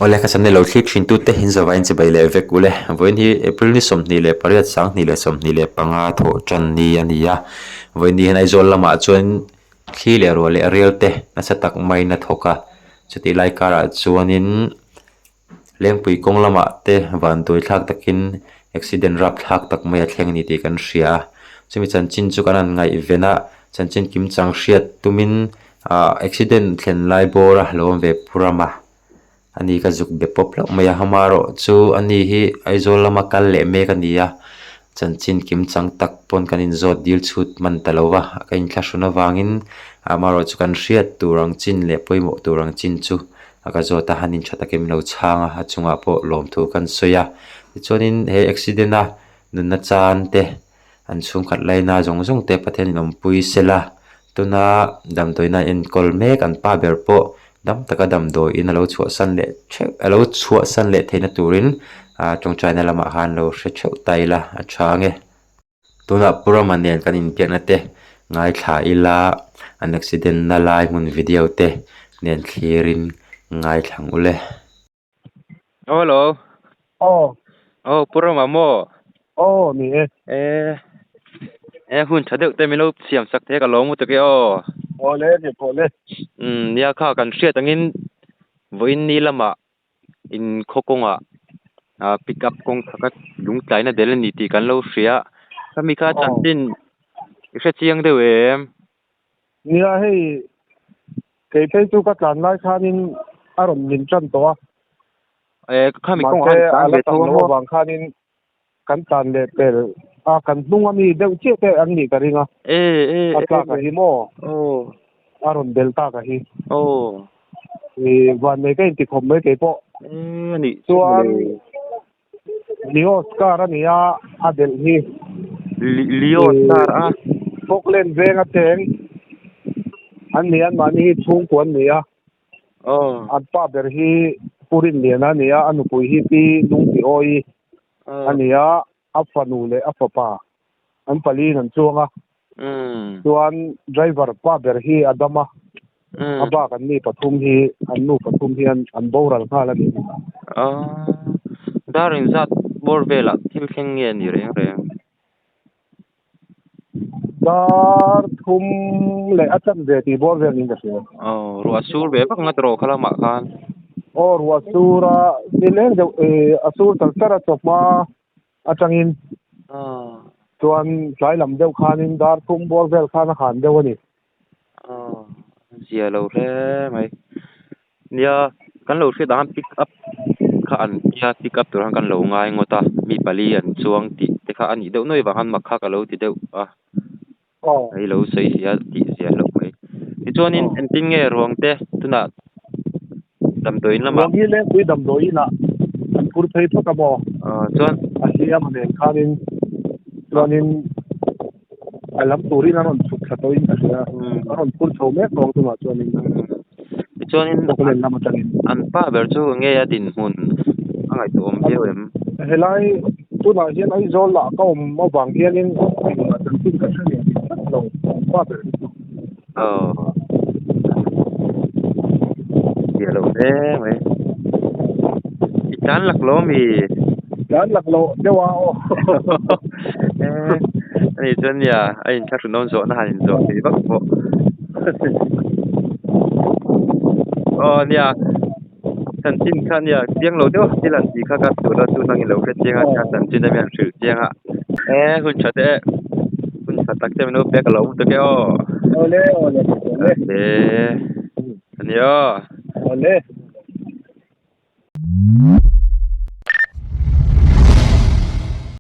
Awle ka channel lo thlir thin tute in zavaiin chibai leh vek ule. Vawiin hi April ni 28 2025 thawh tan ni a ni a. Vawiin ni hian Aizawl lamah chuan thli leh ruah leh rial te nasa tak maiin a thawk a. Chutih lai karah chuanin Lengpui kawng lamah te vanduai thlak takin accident rapthlak tak mai a thleng a ni tih kan hria a. Chumi chanchin chu kan han ngaihven a, chanchin kim chang hriat tumin ah accident thlen lai bawr a lo awm ve pur a. Ani ka zuk be pawp hlauh mai a amaherawh chu ani hi Aizawl lama kal leh mek a ni a chanchin kim chang tak pawn kan inzawt dil chhut hman ta lo va ka inthlahrun avangin amaherawh chu kan hriat tur ang chin leh pawimawh tur ang chin chu a ka zawt a han intha takin min lo chhang a a chungah pawh lawmthu kan sawi a tichuanin he accident a nunna chan te an chhungkhat laina zawng zawng te Pathian in awmpui sela tuna damdawiin a enkawl mek an pa ber pawh dam taka damdawiin a lo chhuahsan leh theuh a lo chhuahsan leh theihna turin ah tawngtaina lamah khan lo hre theuh ta ila a tha ange tunah Pu Rama nen kan inbiakna te ngaithla ila an accident na lai hmun video te nen thlirin ngaithla ang ule. Hello. Aw. Aw Pu Rama maw? Aw ni e. E e hun tha deuh te min lo siam sak thei ka lo mu tak e aw. Aw le ni pawh le. Umm nia kha kan hriat angin vawiin ni lamah in khaw kawngah ah pick up kawng thaka lungtlaina del a ni tih kan lo hria a. Khami kha chanchin i hre chiang deuh em? Nia hei kei phei chu ka tlan lai khanin a rawn min tan tawh a. Eh khami kawngah Mahse khan i a tlan la ve tam tho a loh maw? avang khanin kan tlan leh pel a kan hnung ami deuh chiah te an nih ka ring a. Eh eh A eh tlak a hi maw? Aw. A rawn bel tak a hi. Aw. I vannei ka inti khawp mai kei pawh. Eh anih chu Chuan mawle. Leo car a ni a, a delh hi. Leo car a. Falkland veng a cheng an ni a, anmahni hi chhungkua an ni a. Aw. An pa ber hi Pu Rinliana a ni a, a nupui hi Pi Lungtiawi a ni a, a fanu leh a fapa an paliin an chuang a. Chuan driver pa ber hi a dam a, a bak an ni pathum hi an nu pathum hian an boral nghal a ni. Dar inzat bawr velah thil thleng nge a ni reng reng? Dar thum leh a chan ve tih bawr vel niin ka hria. Aw, ruah sur ve vak ngat rawh kha lamah khan. Aw, ruah sur a nileng deuh a sur char char a chawhma atangin chuan tlai lam deuh khanin dar thum bawr vel khan a han deuh a ni. Aw, zia lo hle mai. Nia, kan lo hriat ang pick up kha an tia pick up tur khan kan lo ngai ngawt a, mi pali an chuang tih te kha a nih deuh nuai vang khan mak kha ka lo ti deuh a. Aw. Hei lo sawi zia tih zia hlauh mai. Tichuanin engtin nge ruang te tunah damdawiin lamah. Ruang hi Lengpui damdawiin ah an phur phei phawt a maw? Aw chuan. A hliam a nen khanin chuanin a lam turin an rawn chhuk thla tawhin ka hria. An rawn phur chho mek tawh ang tunah chuanin. Tichuanin Kawklen lam atangin. An pa ber chu nge a dinhmun a ngaihtuah awm viau em? Helai tunah hian Aizawl ah ka awm avang hianin engmah chanchin ka hre leh tlat lo an pa ber hi chu. Aw. Zia lo hle mai. I tlan lak lo ami? Tlan lak lo deuh a aw. Eh ani chuan nia a inthlahrun dawn zawhna han inzawh thei vak pawh. Aw nia. Chanchin kha nia chiang lo deuh a thil an tih kha ka tur a chu nangin lo hre chiang a kha chanchin a mi an hrilh chiang a e hun tha te hun tha tak te min lo pek a lo awm tuk e aw Awle awle awle e ania awle.